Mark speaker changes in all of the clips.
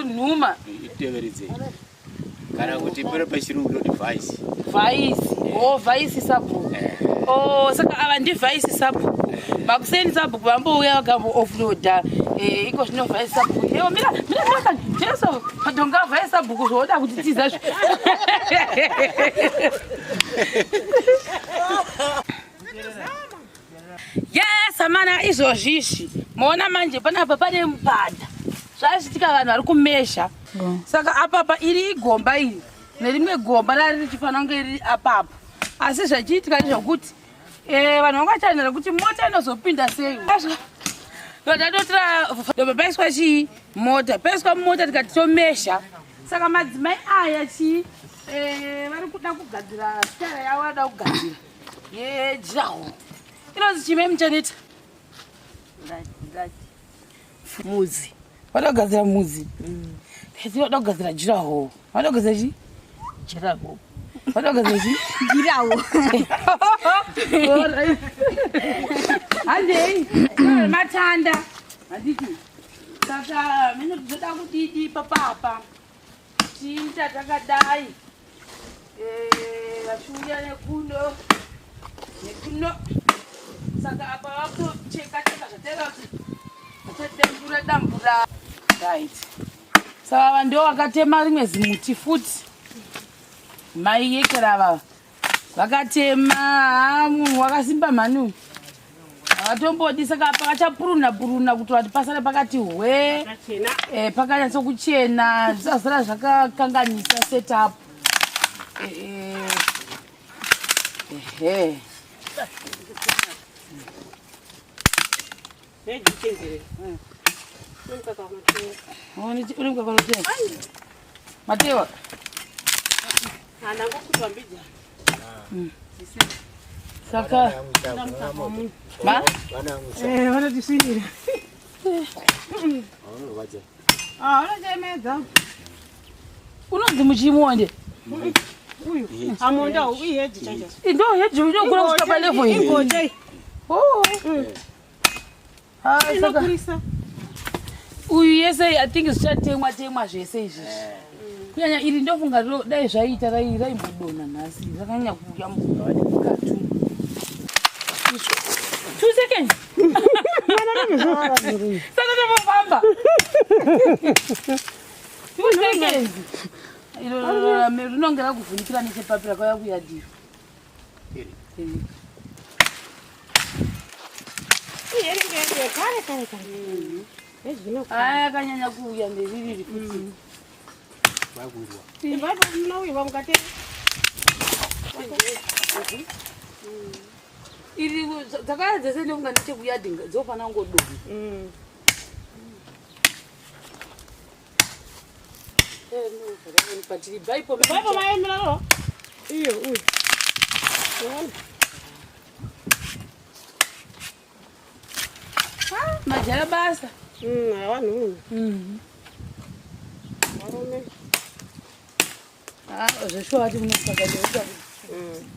Speaker 1: Nhuma.
Speaker 2: Iteveredzei. Kana kuti pere pachirungu toti vice.
Speaker 1: Vice. Oh, vice sabhuku. Oh, saka ava ndi vice sabhuku. Makuseni sabhuku vambouya vakambo offloada. Eh, iko zvino vice sabhuku. Ewo mira, mira mira kani. Jesu, madonga vice sabhuku zvoda kuti tiza zvi. Yes, amana izvozvi izvi. Moona manje panapa pane mupanda. Zvazvitika vanhu vari kumesha. Saka apapa iri igomba iri nerimwe gomba rari richifanira kunge riri apapo. Asi zvachiitika ndezvekuti eh, vanhu vanga vachanira kuti mota inozopinda sei. Ndatotora ndobva paiswa chii mota paiswa mota tikati tomesha. Saka madzimai aya chii eh, vari kuda kugadzira stara yavo vada kugadzira yejiraho inonzi chimai muchaneta mudzi vada kugadzira mudzi vada kugadzira jiraho vada kugadzira chi
Speaker 3: jiraho
Speaker 1: vada kugadzira chi
Speaker 3: jiraho
Speaker 1: handei matanda handiti saka mino toda kudidi papapa Tiita takadai eh, vachiuya nekuno nekuno saka apa vakutocheka cheka zvataiva kuti vachadambura dambura right saka ava ndiwo vakatema rimwe zimuti futi mai yekera ava vakatema munhu wakasimba mhani uyu havatombodi saka pakachapuruna puruna kuti vati pasare pakati hwe eh, pakanyatso kuchena zvisazara zvakakanganisa setup eh, eh, ehe Matewa. Saka ma?
Speaker 3: Eh, vanotisvinira. Ah, vanochemedza.
Speaker 1: Unonzi muchimonde.
Speaker 3: Uyu. Amonda uyu heji chacho.
Speaker 1: Ndo heji inokura kusvika pa level iyi.
Speaker 3: Ingoje.
Speaker 1: Oh. Ah, saka uyu yese I think zvichatemwa temwa zvese izvi kunyanya iri ndofunga dai zvaiita raimbodonha nhasi rakanyanya kuuya mukatu 2 seconds saka tofamba 2 seconds iro rinonge rakuvhunikira nechepapi rakauya kuyadiro. Aya akanyanya kuuya ndeririri futi. Iri dzakaya dzese ndofunga ndechekuyadhi dzofanira kungodonha. Majaya basa.
Speaker 3: Avanhu. Varume.
Speaker 1: Ah, zveshuwa vati munosaka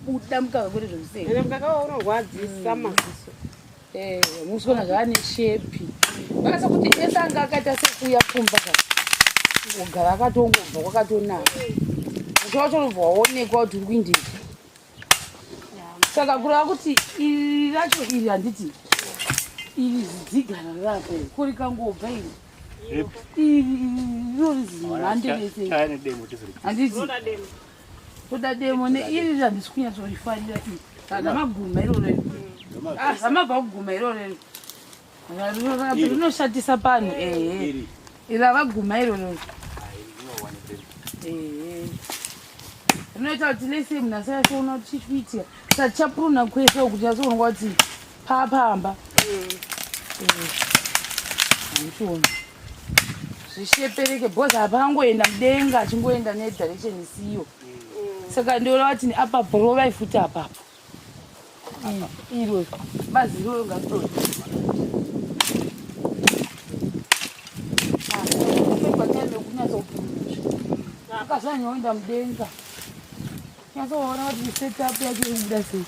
Speaker 1: buda mukaka kwete zvekuseri.
Speaker 3: Ende mukaka unorwadzisa maziso.
Speaker 1: Eh, musi kuona zvaane shepi. Vakasa kuti ese anga akaita sekuuya kumba ka. Kugara akatongobva kwakatonaka. Musi wacho unobva waonekwa kuti uri kuindepi. Saka kureva kuti iri racho iri handiti iri zidzigana rako iri ko rikangobva iri iri rinori zimhande rese handiti toda demo neiri handisi kunyatsorifarira iri ramaguma iroro iri ah, ramabva kuguma iroro iri rinoshatisa panhu ehe iri ravaguma iroro ehe rinoita kuti lese munhu asayatsoona kuti chii chikuitika saka tichapuruna kwese uku tinyatsoonwa kuti paapamba handichiona zvishepereke because apa angoenda mudenga achingoenda nedirection isiyo saka ndiona kuti apapo rovai futi apapo iro bazi iroro ngaridonhe akazanyoenda mudenga nyatsoona kuti setup yacho iri kubuda sei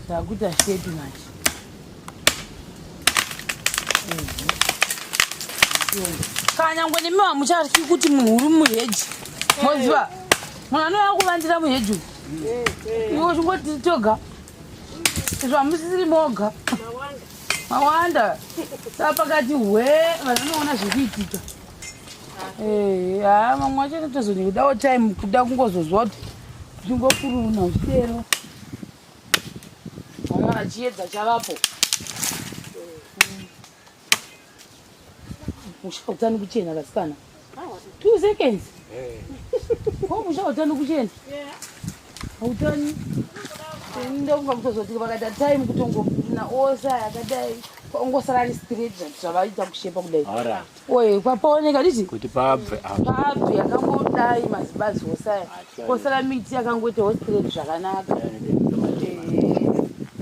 Speaker 1: zvakuita shepi manje. Kanyangwe nemi hamuchatyi kuti munhu uri muheji. Moziva munhu anouya kuvandira muheji uyu. Iwe uchingoti toga. Izvo hamusisiri moga. Mawanda. Saka pakati hwe vanhu vanoona zviri kuitika. Eh, haa mamwe acho totozonyodawo time kuda kungozozwa kuti uchingopuruna uchidero. Mwana chiedza chavapo. Musha utani kuchena vasikana. 2 seconds. Ko musha utani kuchena? Hautani. Ndofunga kutozoti vakaita time kutongopuruna ose aya akadai. Ongosara ari straight zvavaita kushepa kudai.
Speaker 2: Alright.
Speaker 1: Oye, paoneka nditi?
Speaker 2: Kuti pabve apa.
Speaker 1: Pabve yakangodai mazibazi ose aya. Kosara miti yakangoitawo straight zvakanaka.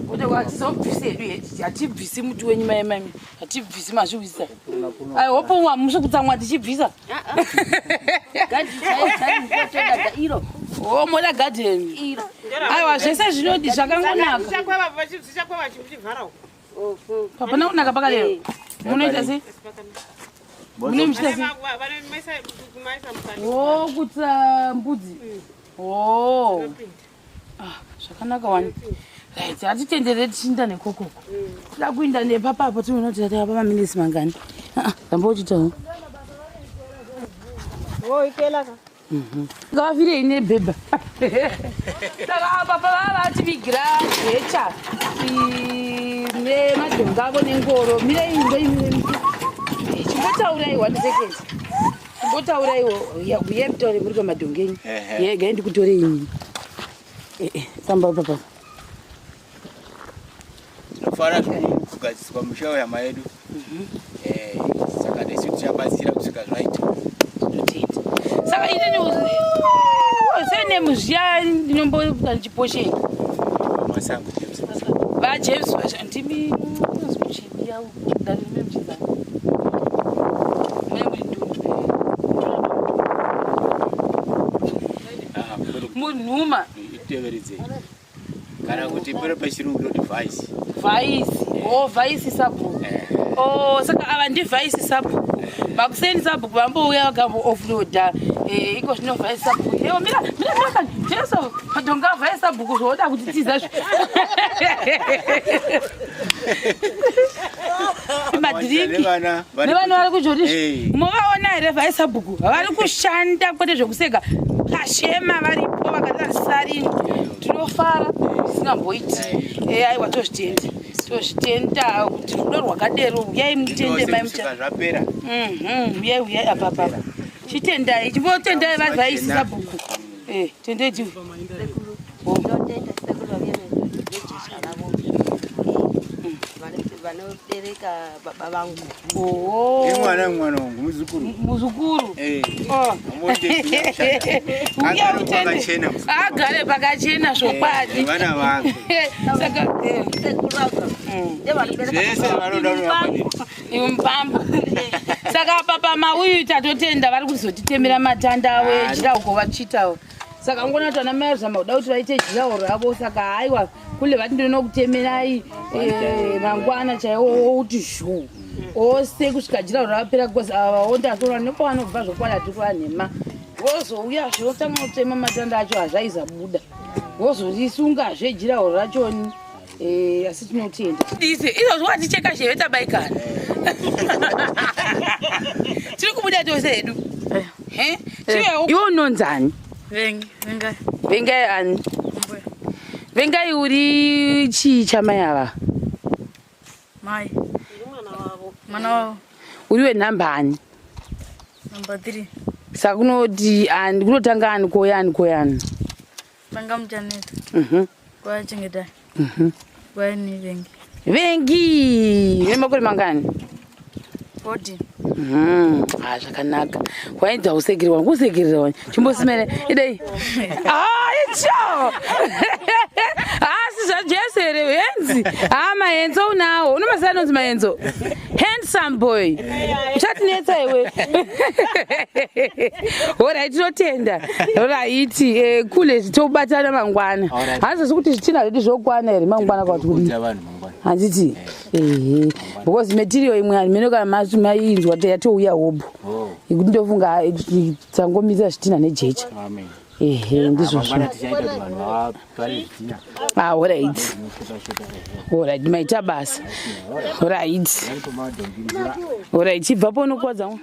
Speaker 1: Kuti hatizobvisi hedu heji, hatibvisi muti wenyu mai mami, hatibvisi mazviwisisa. I hope hamusi kutsamwa tichibvisa.
Speaker 4: Iro.
Speaker 1: Oh, moda garden.
Speaker 4: Iro.
Speaker 1: Aiwa, zvese zvinodi zvakangonaka.
Speaker 3: Zvichakweva chichivhara uko.
Speaker 1: Hapana kunaka pakadero. Munoita sei? Mune muchiita sei?
Speaker 3: Vanomaisa mukati.
Speaker 1: Oh, kutsa mbudzi. Oh. Ah, zvakanaka wani. Right, hatitendere tichiinda nekokoko. Toda kuinda nepapapo tinoona kuti tatava pamaminitsi mangani. Ah, ramba uchitawo.
Speaker 3: Oh, ikela ka.
Speaker 1: Ngavafirei nebhebha. Saka apa pavava vativigira jecha nemadhongi avo nengoro. Mirei ngoi chimbotauraiwo one second. Chimbotauraiwo uye mutaure muri pamadhongi enyu.
Speaker 2: Ehe.
Speaker 1: Yegai ndikutorei inini. Famba papa.
Speaker 2: Tinofara zvikuru kugadziswa musha wehama yedu. Saka nesu tichabatsira kusvika zvaita.
Speaker 1: Ndotenda. Saka inini sene muzviya ndinomboita ndichiposhei.
Speaker 2: Masango James.
Speaker 1: VaJames vacho ndimi munonzi muchibi yavo ndarime muchizana. Mune muri nduna.
Speaker 2: Ah,
Speaker 1: Munhuma
Speaker 2: iteveredzei. Kana kuti pere pachirungu toti vice.
Speaker 1: Vice. Oh, vice sabhuku. Oh, saka ava ndi vice sabhuku. Makuseni sabhuku vambouya vakambo offloada. Eh, iko zvino vice sabhuku. Ewo mira, mira mira kani. Jesu, madhonga vice sabhuku zvoda kuti tiza zvi. Madrink.
Speaker 2: Nevana
Speaker 1: Nevana vari kujoni.
Speaker 2: Eh.
Speaker 1: Muvaona here vice sabhuku? Vari kushanda kwete zvekuseka. Kashema varipo vakatarisarino. Tinofara tisingamboiti. Eh, aiwa tozvitenda. Tozvitenda kuti rudo rwakadero uyai mutende mai mucha.
Speaker 2: kusvika zvapera.
Speaker 1: Uyai uyai apa apa. Chitendai, chimbotendai vavice sabhuku. Eh, tendai tiwe.
Speaker 4: Ndinotenda sekuru vauya nejecha ravo. Vanobereka baba vangu.
Speaker 1: Oh.
Speaker 2: Imwana mwana wangu muzukuru.
Speaker 1: Muzukuru.
Speaker 2: Eh.
Speaker 1: Oh.
Speaker 2: Amotenda kushanda.
Speaker 1: Uya
Speaker 2: Agare
Speaker 1: utende.
Speaker 2: pakachena muzukuru.
Speaker 1: Agare pakachena zvokwadi.
Speaker 2: Vana vangu.
Speaker 1: Saka
Speaker 4: Sekuru vavo ndevanobereka
Speaker 2: Zvese vanoda unovapanira.
Speaker 1: Imupambo. Saka apa pamauyu tatotenda vari kuzotitemera matanda avo ejira uko vachiitawo. Saka ngona kuti ana mai vazama kuda kuti vaite jirawo ravo saka haiwa kule vati ndinokutemerai mangwana chaiwo outi zhuu. Ose kusvika jirawo rapera because ava ondasora nepavanobva zvokwadi hatiri kuvanhema. Vozouya zvotanga kutema matanda acho hazvaizabuda. Vozorisungazve jirawo rachoni. Eh, asi tinotenda. Dise, izvozvo waticheka zheve tabaikana. Tiri kubuda tose hedu. He? Iwe unonzani?
Speaker 5: Vengi, vengai.
Speaker 1: Vengai ani?
Speaker 5: Mbuya.
Speaker 1: Vengai uri chii chamai ava?
Speaker 5: Mai. Mwana wavo.
Speaker 1: Uri wenhamba ani?
Speaker 5: Number 3.
Speaker 1: Saka kunoti ani kunotanga ani kouya ani kouya ani?
Speaker 5: Tanga muchaneta. Kwaya chengetai. Kwaya ni vengi.
Speaker 1: Vengi, une makore mangani?
Speaker 5: 14.
Speaker 1: Ah, zvakanaka. Wainzi hausekererwa, kusekerera wani. Chimbosimere, idai. Ah, icho. Asi zvaJesu here, henzi. Ah, maenzo unawo. Unomaziva anonzi maenzo? Handsome boy. Uchatinetsa iwe. Alright, tinotenda. Alright, kule tobatana mangwana.
Speaker 2: Alright.
Speaker 1: Hanzi kuti zvitina zvedu zvokwana here mangwana kwati kudii?
Speaker 2: Kuudza vanhu mangwana.
Speaker 1: Handiti? Ehe, because material imwe handimene kana mainzwa yatouya hobho.
Speaker 2: Oh.
Speaker 1: Ikuti ndofunga tangomisa zvitina nejecha.
Speaker 2: Amen.
Speaker 1: Ehe, ndizvozvo.
Speaker 2: Mangwana tichaita kuti vanhu vatware zvitina.
Speaker 1: Ah, alright.
Speaker 2: Zvinoshota shota, ehe.
Speaker 1: Alright, maita basa. Alright.
Speaker 2: Aripo madhongi mvura.
Speaker 1: Alright, chibvapo unokwadza.